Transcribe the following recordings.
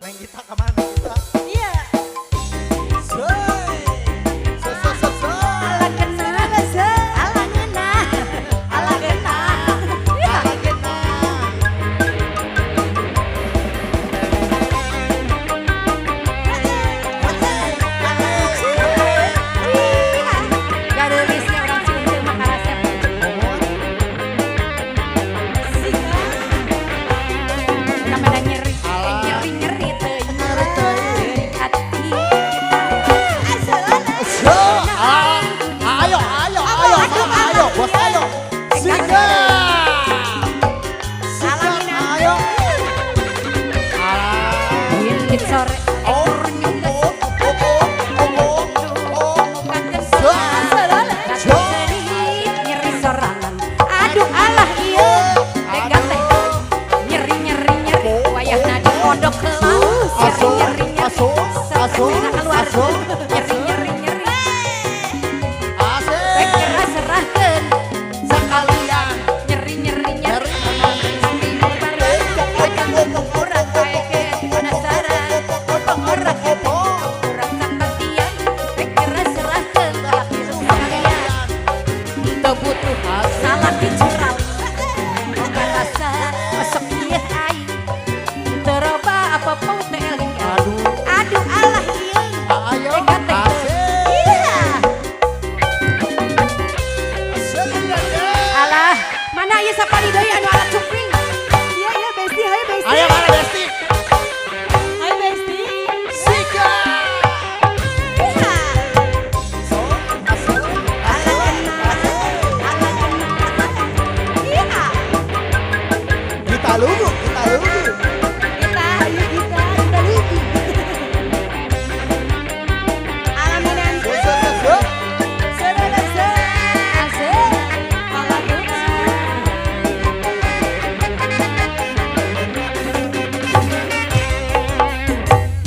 Neng Gita kemana Neng Gita? Iya. Sey. Se se se se. Ala kena, ala ngena, ala kena. Ala kena. Gareulisnya urang Cileunca mah karasep. Namanya nyeri, eh, nyeri nyeri teuing. Nyeri teuing. Hati kita. So, ah, ayo, ayo, ayo, mama, ayo, bos, ayo. Sikat. Sikat, ayo. Ah. Indit sore, Oh, oh, oh, oh, oh, oh, oh. Nyeri sorangan. Aduh alah ieu. Tega teh. Nyeri nyeri nyeri. Wayahna di pondok heula. Nyeri nyeri nyeri. Aso, aso, Sampai keluar. Aso, Nyeri nyeri nyeri. Asik. Rek nyerah serahkeun. Sekalian. Nyeri nyeri nyeri. Urang paekeun penasaran. Urang urang sakatian. Rek nyerah serahkeun tapi sekalian. Teu butuh salaki curang. Boga rasa osok ieu aing. Teu loba apa-apa teh eling. Aduh. Aduh alah ieu. Ayo. Tega teh. Asik. Iya. Asik. Alah, mana ieu sapali deui anu alat cuping? Iya iya, Besti, hayo Besti. Ayo mana Besti? Hayo Besti. Sikat. Iya. So, asik, asik, asik. Ala kena. Iya. Kita lugu, kita lugu. Kita Ayo kita, kita lugu. Alaminan. So, so, so, so. Serele se. Asik. Ala kena.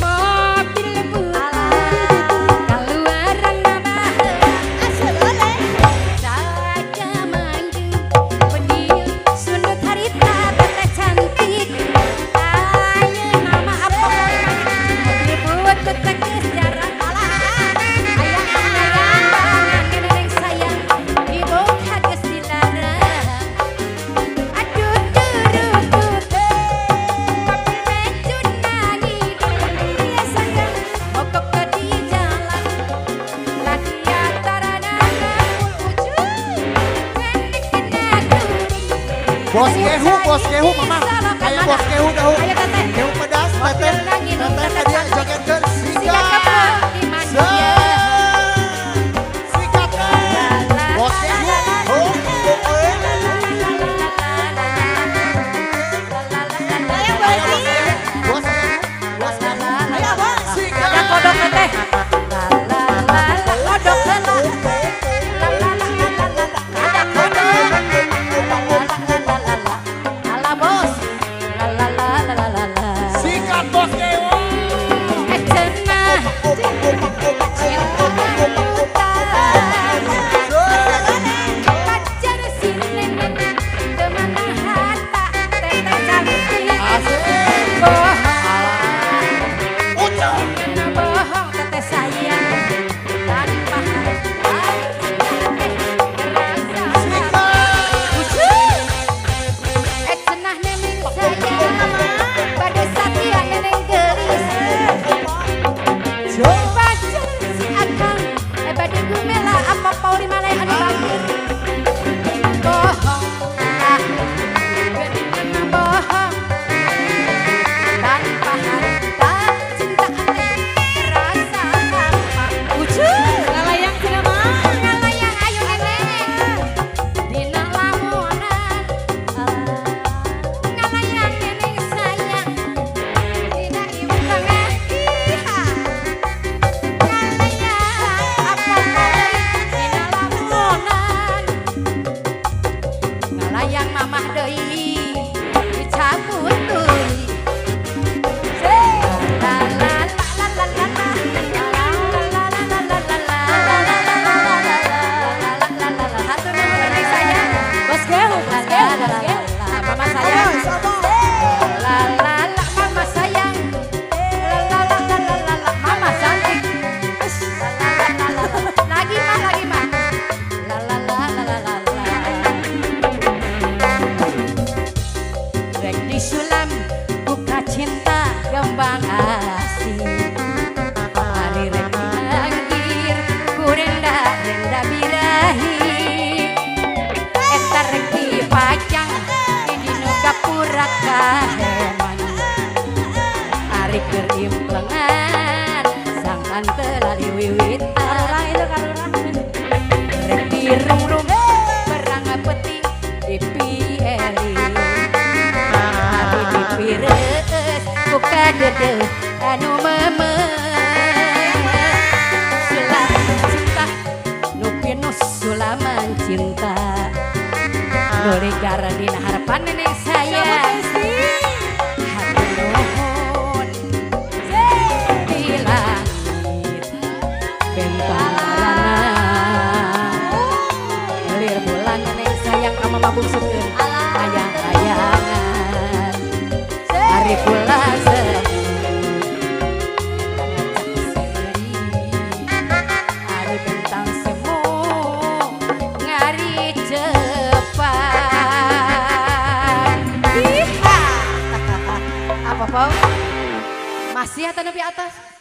Mobil putih kaluaran saja manggung bediun sundut harita teteh cantik. Ayeuna mah apa mobil butut teh geus jarang aya layangan neneng sayang ibu geus dilarang. Aduh turut mobil mecun ngidul sayang mogok ke di jalan latihan tarana ngapul ujung kena turun. Bos Kehu, bos Kehu, mama. Ayo bos Kehu, kehu. Ayo teteh. Kehu pedas, teteh. Teteh tadi jogetkeun Sikat sikat. kepul di mana ya? Sikat teh. Bos Kehu. Oh, oh, eh. Ayo Ayo Besti. bos Kehu, bos Kehu, bos Kehu. Ayo bos. Sikat. Ada kodok teteh. La la la la kodok la la la la la la la ada kodok. La la la la la la. Ala bos. La la la la la la la. Sikat bos Kehu. Eh cenah. Cinta pacar si neneng kemana harta teteh cantik. Asik. Bohong. Ucap. Karena bohong teteh sayang tanpa harta terasa. Sikat. Eh cenah neneng sayang pada satya neneng gelis. Pacar si akang eh bade gumela apa pauli malai anu bageur. Bohong ah geuningan bohong tanpa harta cinta teh terasa hampa. Ucuh. Ngalayang cenah mah. Ngalayang ayo neneng dina lamunan ngalayang neneng sayang dina ieu tengah ngalayang apa deui dina lamunan ngalayang mamah deui dicabut deui. La la la la la la la la la la la la la la la la. Hatur nuhun neneng sayang. Bos Kehu, bos Kehu, bos Kehu. Mama sayang. Sama. La la la mama sayang. Dieling abi dipireus ku kadeudeut anu memes sulam cinta nu pinuh sulaman cinta nu ligar dina harapan neneng sayang. Hatur nuhun di langit bentarana lir bulan neneng sayang ka mama bungsukeun ayang-ayangan ari bulan semu ngajak seuri ari bentang semu ngaricepan. Iha. Apa, Pau? Masih atau nepi atas?